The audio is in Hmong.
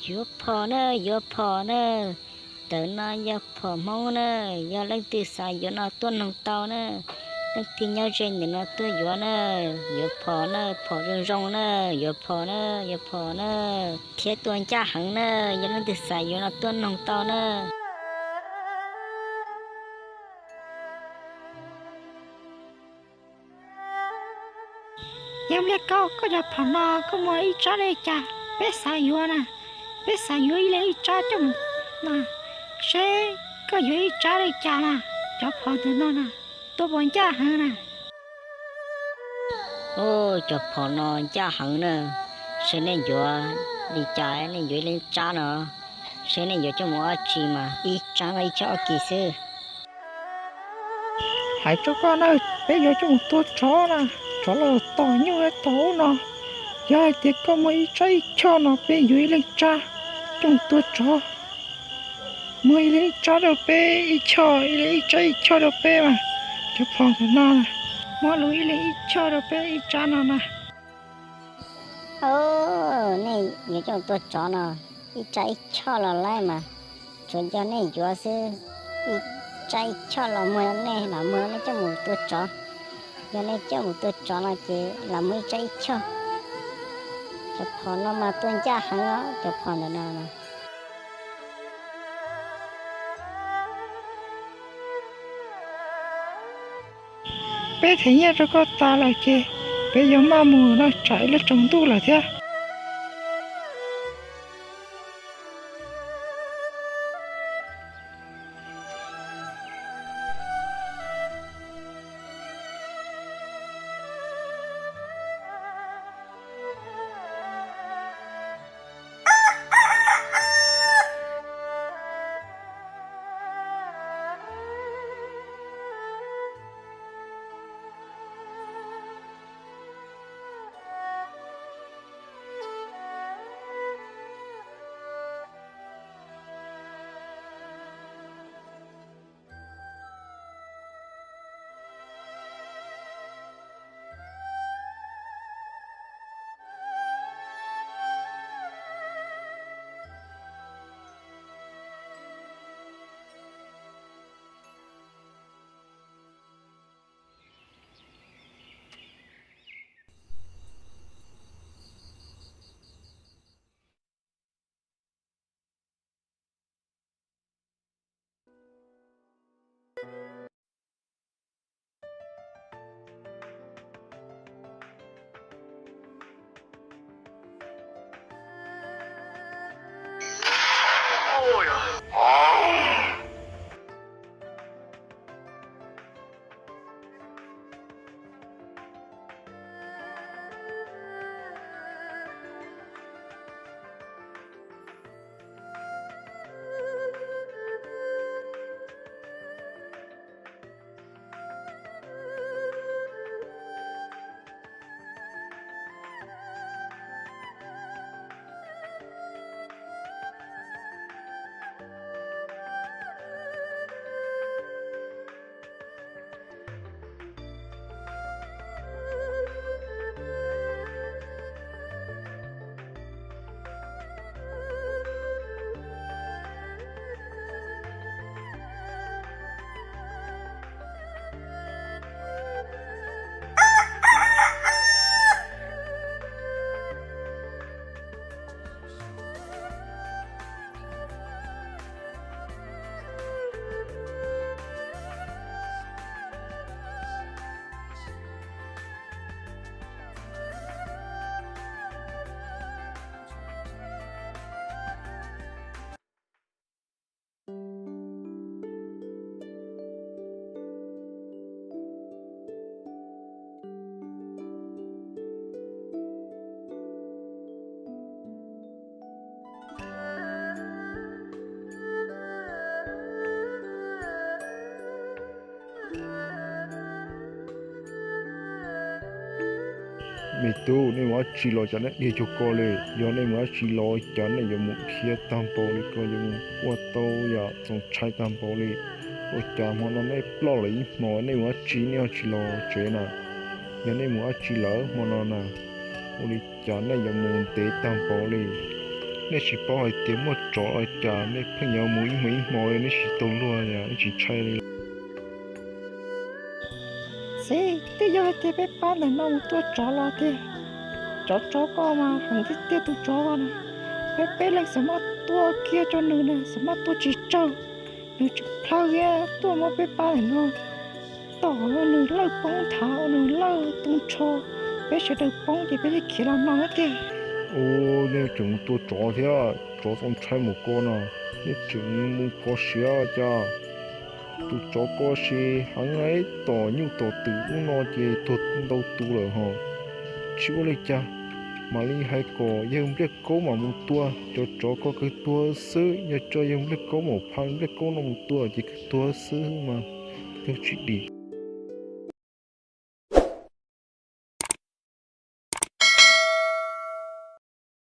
Yuav phom na, yuav phom na. Ntawm no yog phom Hmoob na, yog leej twg xav yuav no tuaj noog tau na. Leej twg nyob ze ntawm no tuaj yuav na, yuav phom na, phom zoo zoo na, yuav phom na, yuav phom na, thiab tua ncaj heev na, yog leej twg xav yuav no tuaj noog tau na. Yog Npliaj Kaub, koj cov phom no koj muaj ib tsab li cas? Peb xav yuav na, peb xav yuav ib leeg ib tsab coj mus na, seb koj yuav ib tsab li cas na, cov phom ntawm no na, tua puas ncaj heev na. Ub, cov phom no ncaj heev na, seb nej yuav li cas, nej yuav ib leeg ib tsab no, seb nej yuav coj mus ua dab tsi mas ib tsab no ib choj ob kis xwb. Hais rau koj na, peb yuav coj mus tua tsov na, tsov los tom nyuj tom ub no. Yog hais tias koj muaj ib tsab ib choj no peb yuav ib leeg tsab coj mus tua tsov. Muab ib leeg ib tsab rau peb ib choj, ib leeg ib tsab ib choj rau peb mas, cov phom ntawm no na, muab lub ib leeg ib choj rau peb ib tsab no na. Nej yuav coj mus tua tsov no, ib tsab ib choj los laib mas, tsuas yog nej yuav xwb. Ib tsab ib choj los muag nej, los muag nej coj mus tua tsov. Yog nej coj mus tua tsov no ces los muag ib tsab ib choj. Cov phom no mas tua ncaj heev os, cov phom ntawm no. Peb them nyiaj rau koj tas lawm ces peb yuav maj mus no, tsam ib lub tsaus ntuj lawm thiab. Me tub, nej mus dab tsi los cas nej dhia cuag ko li? Yog nej mus dab tsi los cas nej yuav mus khiav tag npaum li ko, yuav mus ua tau yam txaus ntshai tag npaum li? Ua cas hmo no nej ploj lawm ib hmo, nej mus dab tsi nej ho tsis los tsev na? Yog nej mus dab tsi lawm hmo no na? Ua li cas nej yuav mus ntev tag npaum li? Nej tsis paub hais tias muaj tsov los cas, nej pheej yuav mus ib hmo ib hmo li, nej tsis tau luag, nej tsis ntshai li. Txiv, twb yog hais tias peb pab ntawm no mus tua tsov los tiag, tsov tsov koj mas heev tiag tiag tus tsov na. Peb peb leeg xav maj tua kiag rau nws na, xav maj tua tsis tsawg, nws tseem plhaw thiab tuaj muab peb pab ntawm no tom nws lawj poob nthav, nws lawj tu nrho, peb sawv daws poob ces peb thiaj khiav los no tiag. Ua, nej tseem mus tua tsov thiab, tsov txaus ntshai mus ko no, nej tseem mus kho siav cas. Tus tsov ko sis heev ib tom nyuj tom twm ub no ces tuag ntau tus lawm hos. Tsis ua li cas, mam li hais kom yawg Npliaj Kaub mam mus tua, cov tsov ko kawg tuag xwb, yog tso yawg Npliaj Kaub mam pha Npliaj Kaub no mus tua ces kawg tuag xwb mas, yog tsis dim.